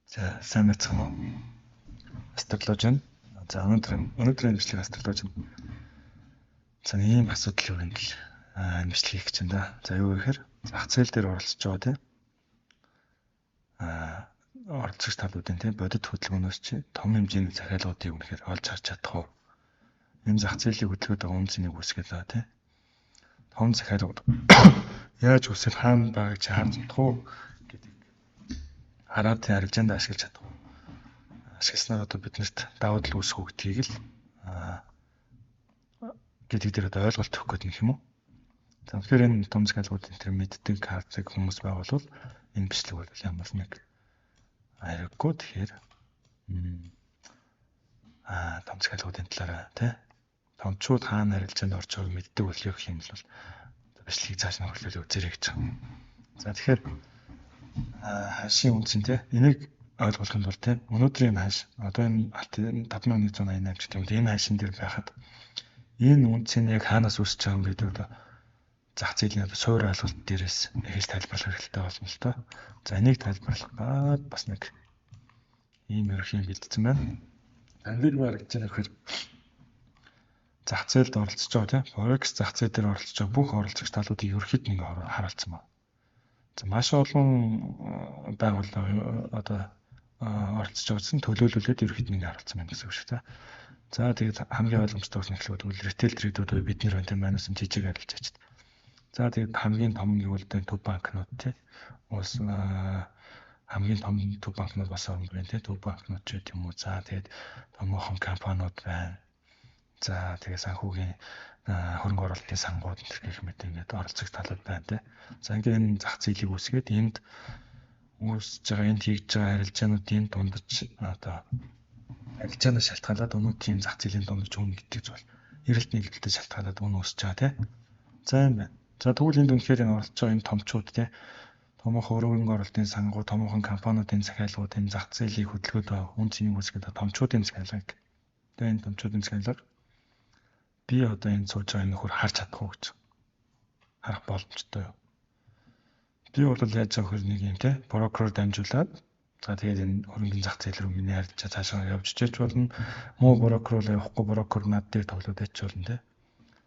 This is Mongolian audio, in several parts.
За, сайн байцгаана уу? Астрологи нь. За, өнөөдрийн бичлэг астрологи нь. За, ийм асуудал юу юм бэл бичлэг хийх гэж байна да. За, юу гэхээр зах зээл дээр оролцож байгаа, тийм, оролцогч талуудын, тийм, бодит хөдөлгөөнөөс чи том хэмжээний захиалгуудыг үнэхээр олж харж чадах уу? Энэ зах зээлийн хөдөлгөөд байгаа үн цэнийг үүсгэж байгаа, тийм. Том захиалгууд яаж үүсэх, хаана байгааг чи харж чадах уу гэдэг хараад тийм арилжаанд ашиглаж чадах уу? Ашигласнаар одоо биднэрт давуу тал үүсэх үү гэдгийг л гэдэг дээр одоо ойлголт өгөх гэдэг юм уу? За, тэгэхээр энэ том захиалгуудын тэр мэддэг, хардаг хүмүүс байгаа бол энэ бичлэг бол ямар нэг хэрэггүй. Тэгэхээр том захиалгуудын талаараа, тий, томчууд хаана арилжаанд орж байгааг мэддэг болёо гэх юм бол бичлэгийг цааш нь хөрлөл үзээрэй гэж байгаа. За, тэгэхээр ханшийн үнэ, тий, энийг ойлгохын тулд, тий, өнөөдрийн ханш одоо энэ 5188 гэх юм бол энэ ханшин дээр байхад энэ үнэ нь яг хаанаас үүсэж байгаа юм гэдэг одоо зах зээлийн одоо суур ойлголт дээрээс эхэлж тайлбарлах хэрэгтэй болно л доо. За, энийг тайлбарлах гад бас нэг ийм ерөнхий бэлдсэн байна. Энэ дээр харагдаж байгаа нөхөр зах зээлд оролцож байгаа, тийм, Forex зах зээл дээр оролцож байгаа бүх оролцогч талуудыг ерөнхийд нэг харуулсан байна. За, маш олон байгууллага одоо оролцож байгаасэн төлөөлүүлээд ерөнхийд нэг харуулсан байна гэсэн үг шүү дээ. За, тэгээд хамгийн ойлгомжтой болсон эхлээд бол retail trader үүд бид нэр байна, тийм, манайсан жижиг арилжаач. За, тэгээд хамгийн том гэвэл төв банкнууд, тийм, улс хамгийн том төв банкнууд бас орно байна, тийм, төв банкнууд ч гэдэм юм уу. За, тэгээд томоохон компаниуд байна. За, тэгээ санхүүгийн хөрөнгө оруулалтын сангууд энэ гэх мэт ингээд оролцогч талууд байна, тийм. За, ингээд энэ зах зээлийг үүсгээд энд үүсэж байгаа, энд хийж байгаа арилжаануудын дундаж одоо арилжаанаас шалтгаалаад өнөөдрийн зах зээлийн дундаж үнэ гэдэг зүйл эрэлт нийлүүлэлтээс шалтгаалаад үнэ өсөж байгаа, тийм. За, юм байна. За, тэгвэл энд үнэхээр энэ оролцож байгаа энэ томчууд, тийм, томоохон хөрөнгө оруулалтын сангууд, томоохон компаниудын захиалгууд энэ зах зээлийг хөдөлгөөд үнэ цэнийг үүсгээд томчуудын захиалгыг, тэгээ энэ томчуудын захиалга би одоо энэ сууж байгаа нөхөр харж чадах уу гэж, харах боломжтой юу? Би бол яаж байгаа хөр нэг юм, те, брокероор дамжуулаад, за, тэгээд энэ хөрөнгөний зах зээл рүү миний арилжаа цаашаа явж чиж болно. Муу брокер бол явахгүй, брокер над дээр тоглоод ячиж болно, те.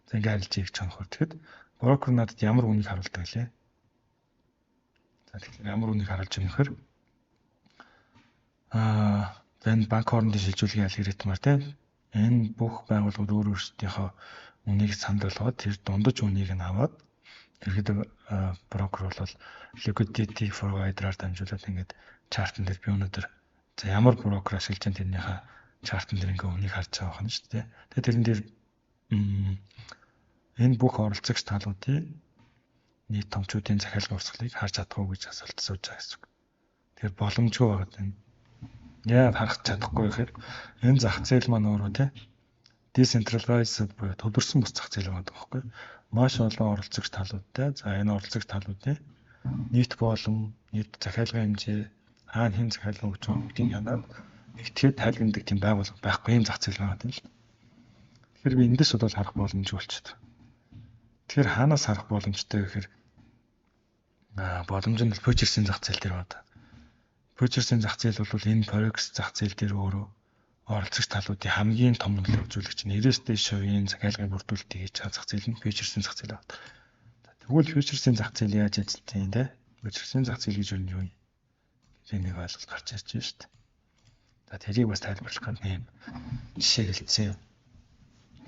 За, ингээ арилжаа хийж байгаа нөхөр. Тэгэхэд брокер надад ямар үнийг харуулдаг лээ? За, тэгэхээр ямар үнийг харуулж байгаа нөхөр энэ банк хоорондын шилжүүлгийн алгоритмаар, те, энэ бүх байгууллагууд өөр өөрсдийнхөө үнийг санал болгоод тэр дундаж үнийг нь аваад ерөөдөө брокер бол liquidity provider-аар дамжуулаад ингээд chart ан дээр би өнөөдөр, за, ямар брокер ашиглаж байгаа тэрнийхээ chart ан дээр ингээ үнийг харж байгаа байна шүү дээ. Тэгээ тэрэн дээр энэ бүх оролцогч талуудын нийт томчуудын захиалгын урсгалыг харж чадах уу гэж асуулт асууж байгаа гэсэн үг. Тэгэхээр боломжгүй байгаа юм. Яагаад харах чадахгүй гэхээр энэ зах зээл маань өөрөө, те, decentralized буюу төвлөрсөн бус зах зээл байгаа байхгүй. Маш олон оролцогч талуудтай. За, энэ оролцогч талуудын нийт болон нийт захиалгын хэмжээ, хаана хэн захиалга өгч байгаа гэдгийг хянаад нэгтгэхэд тайлгнадаг тийм байгууллага байхгүй юм зах зээл байгаа юм л. Тэгэхээр би эндээс бол харах боломжгүй болчиход. Тэгэхээр хаанаас харах боломжтой гэхээр боломж нь фьючерсийн зах зээл дээр байна. Фьючерсийн зах зээл бол энэ Forex зах зээл дээр өөрөө оролцогч талуудын хамгийн том нөлөө үзүүлэгч нь 90-ээс дээш хувийн захиалгын бүрдүүлэлтийг хийж байгаа зах зээл нь фьючерсийн зах зээл байна. Тэгвэл фьючерсийн зах зээл яаж ажиллаж юм, те? Фьючерсийн зах зээл гэж юу юм? Гэдэг нэг ойлголт гарч ирж байна шүү дээ. За, тэрийг бас тайлбарлах гэдэг юм жишээ хэлсэн юм.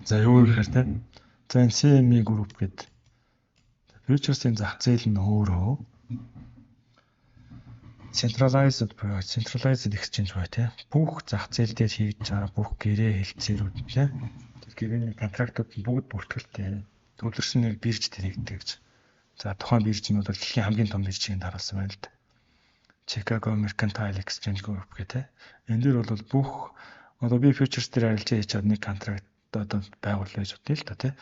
За, юу гэхээр, те, за, энэ CME Group гэдэг фьючерсийн зах зээл нь өөрөө centralized буюу centralized exchange буюу, тийм, бүх зах зээл дээр хийж байгаа бүх гэрээ хэлцээрүүд, тийм, тэр гэрээний контрактууд нь бүгд бүртгэлтэй, төвлөрсөн нэг бирж дээр хийгддэг гэж. За, тухайн бирж нь бол дэлхийн хамгийн том биржийг харуулсан байна л да. Chicago Mercantile Exchange Group гэх, тийм. Энэ дээр бол бүх одоо би фьючерс дээр арилжаа хийж чад нэг контракт одоо байгуулъя гэж бодъё л да, тийм.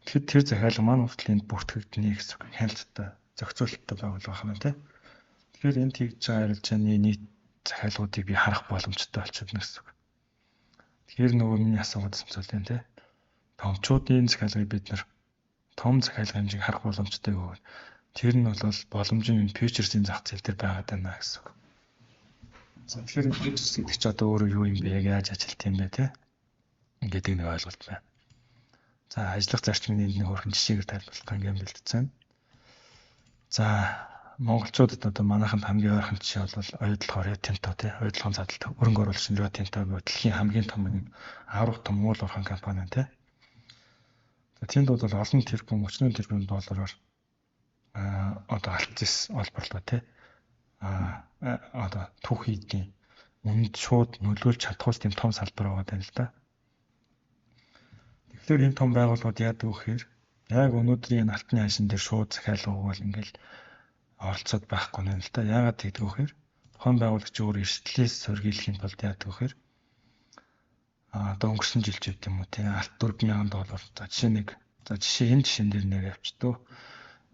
Тэгэхэд тэр захиалга маань хүртэл энд бүртгэгдэнэ гэсэн үг. Хяналттай, зохицуулалттай байгууллага байна, тийм. Тэгэхээр энд хийж байгаа арилжааны нийт захиалгуудыг би харах боломжтой болчихно гэсэн үг. Тэгэхээр нөгөө миний асуугаад зүйл юм, те. Томчуудын захиалгыг бид нар том захиалгын хэмжээг харах боломжтой юу? Тэр нь бол боломж нь фьючерсийн зах зээл дээр байгаад байна гэсэн үг. За, тэгэхээр futures гэдэг чи одоо өөрөө юу юм бэ? Яг яаж ажилт юм бэ, те? Гэдэг нэг ойлголт байна. За, ажиллах зарчмын энд нэг хөрхэн жишээгээр тайлбарлах юм бэлдсэн. За, монголчуудад одоо манайханд хамгийн ойрхон жишээ бол Оюутлогоо Рио Тинто, тий, Оюутлогын задлалт хөрөнгө оруулагч Рио Тинто буюу дэлхийн хамгийн том нэг аврах том уул уурхайн компани байна, тий. За, тэнд бол олон тэрбум, 34 тэрбум доллараар одоо алт зэс олборлоо, тий. Одоо түүх хийдгийн үнэнд шууд нөлөөлж чадахгүй тийм том салбар байгаа даа л да. Тэгэхээр энэ том байгууллагууд яадаг вэ гэхээр яг өнөөдрийн алтны ханшин дээр шууд захиалга өгвөл ингээл оролцоод байхгүй нэ л да. Яагаад тэгдэг вэ гэхээр тухайн байгуулагч өөр эрсдлээс сөргийлэхийн тулд яадаг вэ гэхээр одоо өнгөрсөн жил ч гэдэм юм уу, тийм, алт 4000 доллар. За, жишээ нэг, за, жишээ энэ жишээн дээр нэр явчихдөө.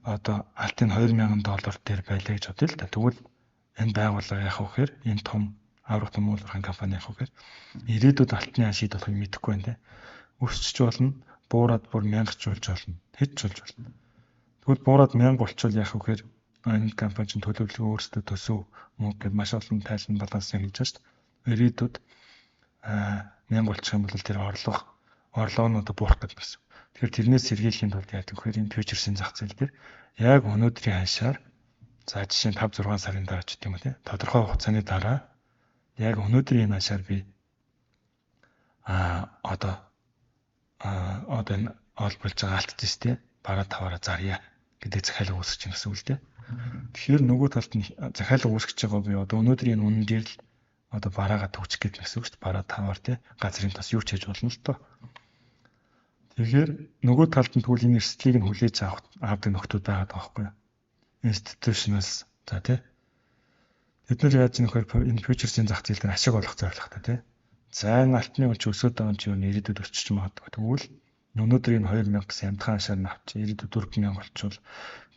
Одоо алтын 2000 доллар дээр байлаа гэж бодъё л да. Тэгвэл энэ байгууллага яах вэ гэхээр энэ том аврах том уулуурхайн компани яах вэ гэхээр ирээдүйд алтны ханш хэд болохыг мэдэхгүй байна, те. Өсч болно, буураад бүр 1000 ч болж болно. Хэд ч болж болно. Тэгвэл буураад 1000 болчвол яах вэ гэхээр энэ компани чинь төлөвлөгөө өөрсдөө төсөв мөнгө гэд маш олон тайлан балансын хийж байгаа шүү дээ. Ирээдүйд 1000 болчих юм бол тэр орлого нь одоо буурах гэдэг гэсэн. Тэгэхээр тэрнээс сэргийлэхийн тулд яадаг вэхээр энэ futures ийн зах зээл дээр яг өнөөдрийн ханшаар, за, жишээ нь 5 6 сарын дараа ч гэдэг юм уу, тийм, тодорхой хугацааны дараа яг өнөөдрийн энэ ханшаар би одоо энэ олборлож байгаа алт зэстэй бараа таваараа зарья гэдэг захиалга үүсгэж байна гэсэн үг л дээ. Тэгэхээр нөгөө талд нь захиалга үүсгэж байгаа би одоо өнөөдрийн үнэн дээр л одоо бараагаа төгсөх гэдэг гэсэн үг шүү дээ. Бараа таваар, тий, газрын тас юу ч хийж болно л доо. Тэгэхээр нөгөө талд нь тэгвэл энэ эрсдлийг нь хүлээж авах авдаг нөхдүүд байгаа байхгүй юу? Institutionals, за, тий. Тэд нар яаж нөхөр энэ futures ийн зах зээл дээр ашиг олох зорилготой, тий. За, энэ алтны үн чи өсөд байгаа юм чи юу, ирээдүйд өсчих магадгүй. Тэгвэл өнөөдөр энэ 2000 гэсэн амтхан ханшаар нь авч ирээдүйд 4000 болчвол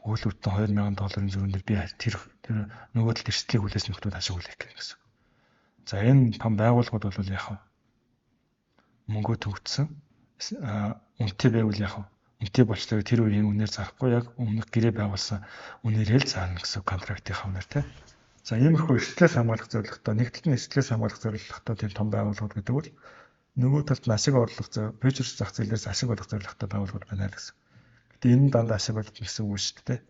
бүхэл бүтэн 2000 долларын зөрүүн дээр би тэр тэр нөгөө талд эрсдлийг хүлээсэн нөхдүүд ашиг хүлээх гэсэн. За, энэ том байгууллагууд бол яг мөнгөө төгтсөн үнэтэй байвал яг үнэтэй болчлоо тэр үеийн үнээр зарахгүй, яг өмнөх гэрээ байгуулсан үнээрээ л зарна гэсэн контрактынхаа үнээр, тий. За, иймэрхүү эрсдлээс хамгаалах зорилготой, нэг талд нь эрсдлээс хамгаалах зорилготой тийм том байгууллагууд гэдэг бол нөгөө талд нь ашиг орлох futures зах зээлээс ашиг олох зорилготой байгууллагууд байна л гэсэн. Гэтэ энэ нь дандаа ашиг олох гэсэн үг шүү дээ.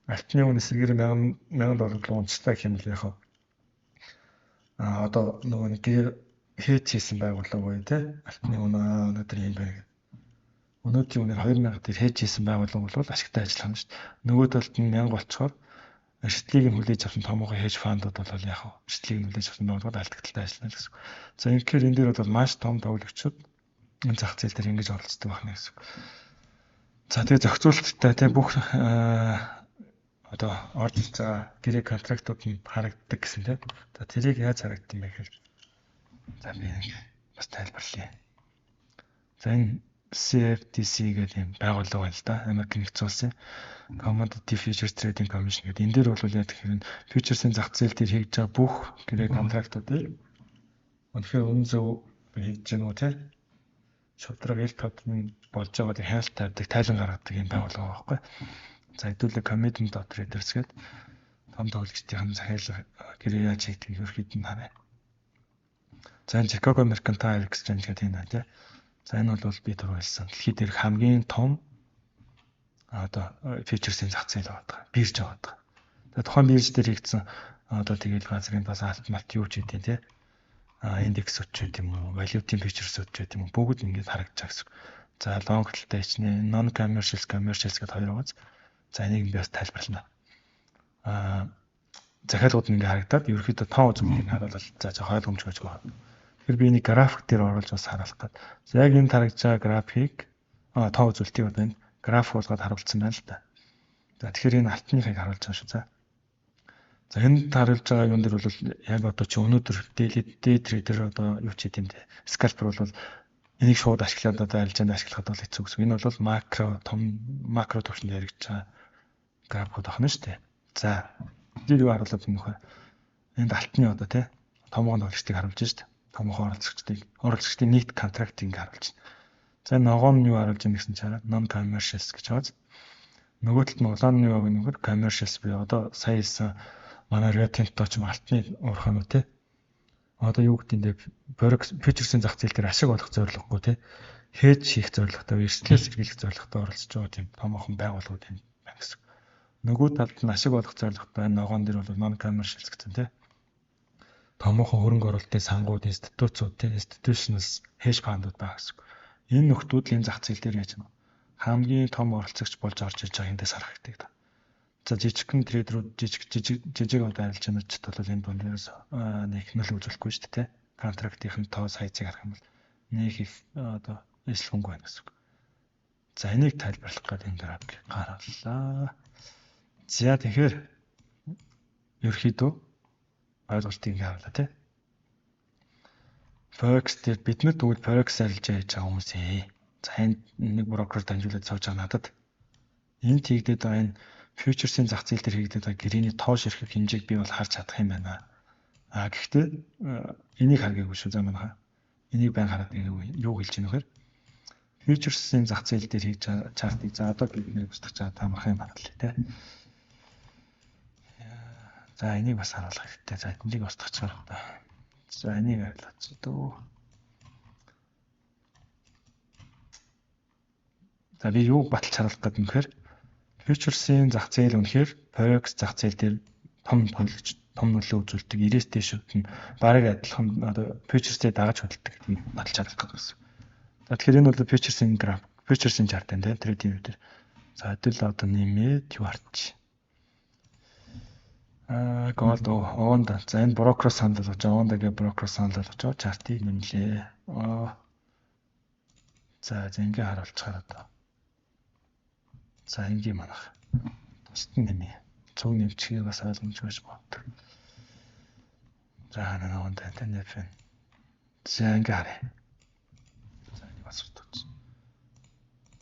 Алтны үн эсрэгээр 1000 1000 доллар руу унцлаа гэх юм бол яг одоо нөгөө нэг hedge хийсэн байгууллага буюу, те, алтны үн өнөөдөр юм байна гэх. Өнөөдрийн үнээр 2000 дээр hedge хийсэн байгууллага бол ашигтай ажиллах юм шүү дээ. Нөгөө талд нь 1000 болцохоор эрсдлийг нь хүлээж авсан томоохон hedge fund ууд бол яг эрсдлийг нь хүлээж авсан байгууллагууд алдагдaltaй ажиллана гэсэн. За, ингэхээр энэ дээр бол маш том тоглогчид энэ зах зээл дээр ингэж оролцдог байна гэсэн. За, тэгээ зохицуулттай, тийм, бүх одоо орж ирж байгаа гэрээ контрактууд нь харагддаг гэсэн, тийм. За, тэрийг яаж харагддаг юм бэ гэхээр, за, би нэг бас тайлбарлая. За, энэ CFTC гэдэг юм байгууллага байна л да. Америк нэгдсэн улсын Commodity Futures Trading Commission гэдэг. Энэ дээр бол яг тэгэхээр futures-ийн зах зээл дээр хийж байгаа бүх гэрээ контрактуудыг үнэхээр үнэн зөв хийж гэнэ үү, те, шударга ил тодны болж байгааг хяналт тавьдаг, тайлан гаргадаг юм байгууллага байхгүй. За, хэдүүлээ commitment of traders гэдэг том тоглогчдын захиалга гэрээ яаж хийдгийг ерөөхдөө нь харъя. За, энэ Chicago Mercantile Exchange гэдэг юм байна, тий. За, энэ бол би түрүү хэлсэн. Дэлхийд дээрх хамгийн том одоо futures ийн зах зээл байгаа. Бирж байгаа. Тэгээ тухайн бирж дээр хийгдсэн одоо тэгэл газрын бас алт малт юу ч гэдэм, тий. Индексүүд ч гэдэм юм уу, валютын futures үүд ч гэдэм юм уу, бүгд ингэж харагдаж байгаа гэсэн. За, long талтай ичнэ, non commercials, commercials гэдэг хоёр байгаа. За, энийг би бас тайлбарлана. Захиалгууд нь ингээ харагдаад ерөөхдөө тоо үзмийг харуулал за за ойлгомжтой гэж байна. Тэгэхээр би энийг график дээр оруулж бас харуулах гээд. За, яг энэ харагдж байгаа график тоо үзүүлэлтийг одоо энэ график болгоод харуулсан байна л да. За, тэгэхээр энэ алтныхыг харуулж байгаа шүү. За. За, энэ харуулж байгаа юм дээр бол яг одоо чи өнөөдөр daily day trader одоо юу ч гэдэм те. Scalper бол энийг шууд ашиглаад одоо арилжаанд ашиглахад бол хэцүү гэсэн. Энэ бол макро, том макро төвшөнд яригдж байгаа графикууд байна шүү дээ. За, дээр юу харуулдаг юм бэ? Энд алтны одоо, тий, томоохон тоглогчдыг харуулж шүү дээ. Томоохон оролцогчдын нийт контрактыг ингээ харуулж байна. За, ногоон нь юу харуулж байна гэсэн чараа non commercials гэж байгаа. Нөгөө талд нь улаан нь юу гэх юм бэ? Commercials буюу одоо сая хэлсэн манай Rio Tinto ч юм, алтны уурхаанууд, тий. Одоо юу гэдэг нь Forex futures-ийн зах зээл дээр ашиг олох зорилгогүй, те, hedge хийх зорилготой, эрсдлээс сэргийлэх зорилготой оролцож байгаа тийм томоохон байгууллагууд юм байна гэсэн. Нөгөө талд нь ашиг олох зорилготой ногоон дээр бол non commercial гэсэн, те, томоохон хөрөнгө оруулалтын сангууд, институцууд, те, institutionals, hedge fund-ууд байгаа гэсэн. Энэ нөхдүүд л энэ зах зээл дээр яаж хамгийн том оролцогч болж орж иж байгааг эндээс харах хэрэгтэй. За, жижигхэн trader үүд, жижиг жижиг жижиг одоо арилжаанчид бол энэ дунд ерөөс нэг нөлөө үзүүлэхгүй шүү дээ. Контрактын тоо size ыг харах юм бол нэг их одоо эсэлхүнгүй байна гэсэн үг. За, энийг тайлбарлах гээд энэ график гаргалаа. За, тэгэхээр ерөөхдөө ойлголтыг ингэ авлаа, тий. Forex дээр бид нар тэгвэл Forex арилжаа хийж байгаа хүмүүс ээ. За, энэ нэг брокер дамжуулаад сууж байгаа надад энд хийгдээд байгаа энэ futures-ийн зах зээл дээр хийгдээд байгаа гэрээний тоо ширхэг хэмжээг би бол харж чадах юм байна. А гэхдээ энийг харгаагүй шүү, за, манайхаа. Энийг байн хараад юу хэлж байгаа нөхөр? Futures-ийн зах зээл дээр хийж байгаа chart ыг за одоо бид нэр устгах чаа тамарх юм байна л, тий. За, энийг бас харуулах хэрэгтэй. За, энийг устгах одоо. За, энийг арилгач дөө. За, би юуг баталж харуулах гэдэг юм гэхээр futures-ийн зах зээл үнэхээр Forex зах зээл дээр том тоглогч, том нөлөө үзүүлдэг, 90-ээс дээш нь бараг адилхан одоо futures-тэй дагаж хөдөлдөг гэдгийг баталж харуулах гэдэг гэсэн. За, тэгэхээр энэ бол futures-ийн граф, futures-ийн chart байна, тийм, trading дээр. За, хэдүүл одоо нэмээд юу харч. Аа, gold Oanda. За, энэ брокер санал болгож байгаа. Oanda гэх брокер санал болгож байгаа chart ыг нэмлээ. Аа. За, за, ингээ харуулчихаар одоо. За, энгийн манах. Тусад нь нэмье. Цуг нэмчихээ бас ойлгомжгүй байж магадгүй. За, нэг тань тань. За, ингээ харъя. За, энийг бас устгах.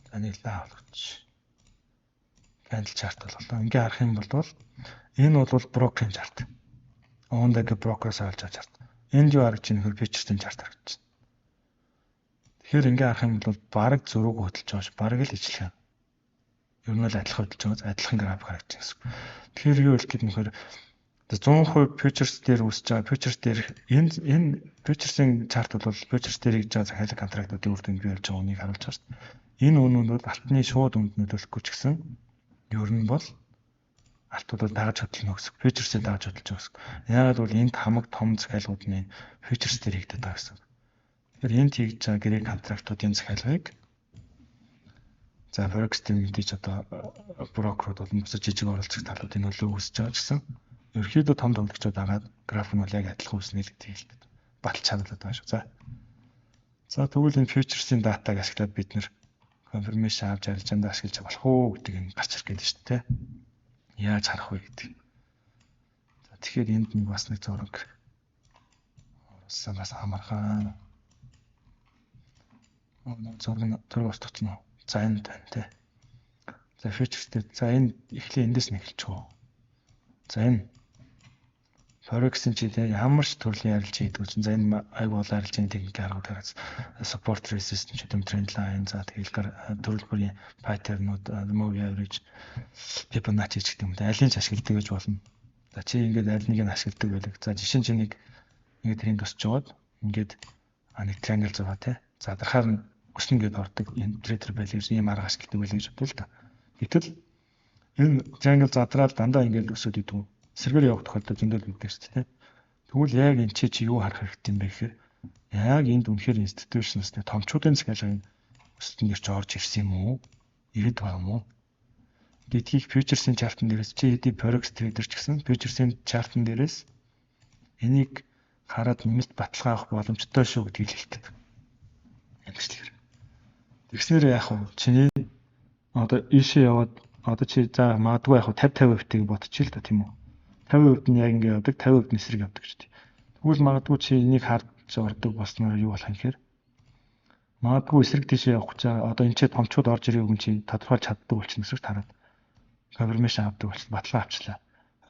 За, нэг лаа болгоч. Candle chart болголоо. Ингээ харах юм бол энэ бол брокерийн chart. Oanda гэх брокероос олж авч chart. Энд юу харагдаж байна гэхээр futures-ийн chart харагдаж байна. Тэгэхээр ингээ харах юм бол бараг зөрүүг хөдөлж байгаа ш. Бараг л ижлэх. Ер нь л адилхан хөдөлж байгаа, адилхан график харагдаж байна гэсэн. Тэгэхээр юу хэлэх гээд нөхөр 100% futures дээр үүсэж байгаа futures дээр энэ futures-ийн chart бол futures дээр хийж байгаа захиалга контрактуудын үр дүнд бий болж байгаа үнийг харуулж байгаа шүү дээ. Энэ үнүүд бол алтны шууд үнд нөлөөлөхгүй ч гэсэн ер нь бол алтууд бол дагаж хөдөлнө гэсэн. Futures-ийг дагаж хөдөлж байгаа гэсэн. Яагаад бол энд хамаг том захиалгууд нь futures дээр хийгдээд байгаа гэсэн. Тэгэхээр энд хийж байгаа гэрээ контрактуудын захиалгыг за Forex дээр мэдээж одоо брокерууд болон бусад жижиг оролцогч талуудын нөлөө үүсэж байгаа гэсэн. Ерөнхийдөө том тоглогчдод дагаад график нь бол яг адилхан үүснэ л гэдгийг хэлдэг. Баталж харуулдаг байгаа шүү. За. За, тэгвэл энэ futures-ийн датаг ашиглаад бид нэр confirmation авч арилжаанд ашиглаж болох уу гэдэг нь гарч ирэх гээд шүү дээ. Яаж харах вэ гэдэг. За, тэгэхээр энд нэг бас нэг зураг оруулсан, бас амархан. Зураг нь зураг устгах нь. За, энэ байна, тий. За, futures дээр за энэ эхлээ эндээс нь эхэлчих үү. За, энэ Forex-ийн чи ямар ч төрлийн арилжаа хийдэг чинь за энэ айгуу бол арилжааны техник аргууд хараад support, resistance ч гэдэм, trend line, за, тэгэл төрөл бүрийн pattern-ууд, moving average, Fibonacci ч гэдэг юм, алийг ч ашигладаг гэж болно. За, чи ингээд аль нэг нь ашигладаг байлаг. За, жишээ нь чи нэг ингээд тренд өсөж жоод ингээд нэг triangle зураа, тий. За, дарахаар нь өснө гэд ордог энэ trader байлаа гэж, ийм арга ашигладаг байлаа гэж бодлоо л да. Гэтэл энэ triangle задраад дандаа ингээд өсөд идэв. Эсрэгээр явах тохиолдол зөндөл өгдөг шүү дээ. Тэгвэл яг энэ чи юу харах хэрэгтэй юм бэ гэхээр яг энд үнэхээр institutions нэг томчуудын захиалгын өсөлтөн дээр чи орж ирсэн юм уу? Ирээд байгаа юм уу гэдгийг futures-ийн chart-н дээрээс чи хэдий forex trader ч гэсэн futures-ийн chart-н дээрээс энийг хараад нэмэлт баталгаа авах боломжтой шүү гэдгийг хэлдэг. Янзлэр. Тэгснээр яах вэ? Чиний одоо ийшээ яваад одоо чи за магадгүй яг 50 50% тийг бодчих л да, тийм үү? 50% нь яг ингэ явдаг, 50% нь эсрэг явдаг ч тийм. Тэгвэл магадгүй чи энийг харж ордог болсноор юу болох юм гэхээр магадгүй эсрэг тийшээ явах гэж одоо энэ ч томчууд орж ирээг нь чи тодорхойлж чаддаг болчихно гэсэн үг, хараад confirmation авдаг болчихно, баталгаа авчлаа.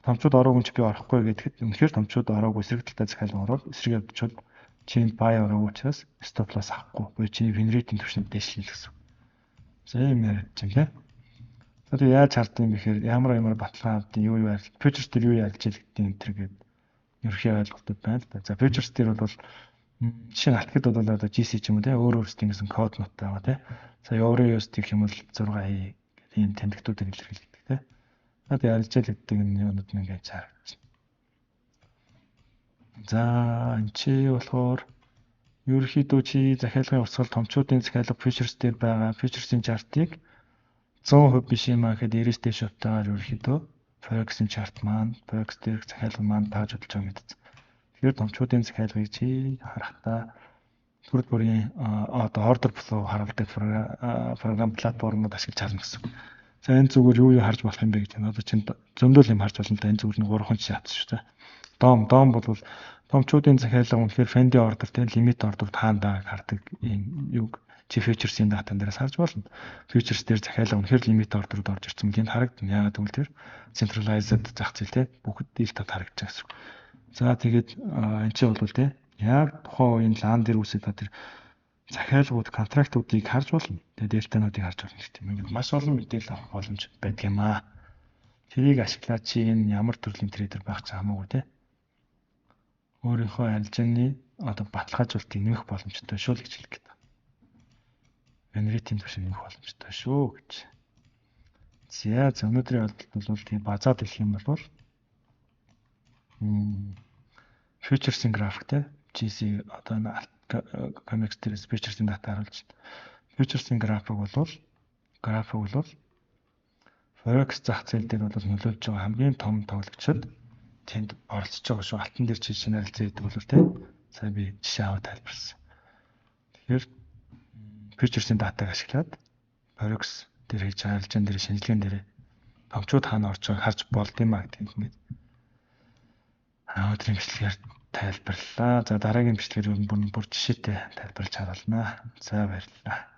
Томчууд ороогүй ч би орохгүй гэхэд үнэхээр томчууд ороогүй эсрэг талдаа захиалга ороод эсрэг явдчвал чи энд buy ороогүй учраас stop loss авахгүй. Буюу чиний win rate-ийн түвшинд дээшлэн л гэсэн. За, ийм яриад чинь, тийм. За, тэгээ яаж хардсан юм бэхээр ямар ямар баталгаа авдیں, юу юу арил futures дээр юу ярьж илгэдэг энэ төр гээд Ерөнхий ойлголтууд байна л да. За, futures дээр бол жишээ нь алтад бол одоо GC ч юм уу те, өөр өөрсдийн гэсэн коднуудтай байгаа те. За, Euro USD гэх юм бол 6A гэх ийм тэмдэгтүүдээр илэрхийлэгддэг те. За, тэгээ арилжаал гэдэг энэ юунууд нь ингээд харагдаж байна. За, энэ чи болохоор ерөнхийдөө чи захиалгын урсгал, томчуудын захиалга, futures дээр байгаа futures-ийн chart-ыг 100% биш юм а гэхэд 90-ээс дээш хувьтайгаар ерөнхийдөө Forex-ийн chart маань, Forex дээрх захиалга маань тааж хөдөлж байгаа мэдсэн. Тэгэхээр томчуудын захиалгыг чи харахтаа төрөл бүрийн одоо order flow харуулдаг програм, платформуд ашиглаж харна гэсэн. За, энэ зүгээр юу юу харж болох юм бэ гэж байна. Одоо чинь зөндөл юм харж болно л да. Энэ зүгээр нь гурван жишээ авсан шүү дээ. DOM бол томчуудын захиалга, үнэхээр pending order те, limit order хаана байгааг хардаг ийм юг чи futures-ийн датан дээрээс харж болно. Futures дээр захиалга үнэхээр limit order-ууд орж ирсэн бол энд харагдана. Яагаад гэвэл тэр centralized зах зээл те, бүгд ил тод харагдаж байгаа гэсэн. За, тэгээд энэ чинь бол те, яг тухайн үеийн лаан дээр үүсээд тэр захиалгууд, контрактуудыг харж болно. Тэгээд дельтануудыг харж болно гэх юм. Ингээд маш олон мэдээлэл авах боломж байдаг юм аа. Тэрийг ашиглаад чи энэ ямар төрлийн trader байх ч хамаагүй те, өөрийнхөө арилжааны одоо баталгаажуулалтыг нэмэх боломжтой шүү л гэж хэлэх гээд. Win rate-ийн түвшин нэмэх боломжтой шүү гэж. За, өнөөдрийн ойлголт бол тийм базаад хэлэх юм бол futures-ийн график те, GC одоо COMEX дээрээс futures-ийн дата харуулж байна. Futures-ийн график бол Forex зах зээл дээр бол нөлөөлж байгаа хамгийн том тоглогчид тэнд оролцож байгаа шүү. Алтан дээр чи шинэ арилжаа хийдэг бол те. Сая би жишээ аваад тайлбарсан. Тэгэхээр futures-ийн датаг ашиглаад Forex дээр хийж байгаа арилжаан дээр, шинжилгээн дээр томчууд хаана орж байгааг харж болд юм а гэдэг ингээд өнөөдрийн бичлэгээр тайлбарлаа. За, дараагийн бичлэгээр бүр бүр жишээтэй тайлбарлаж харуулнаа. За, баярлалаа.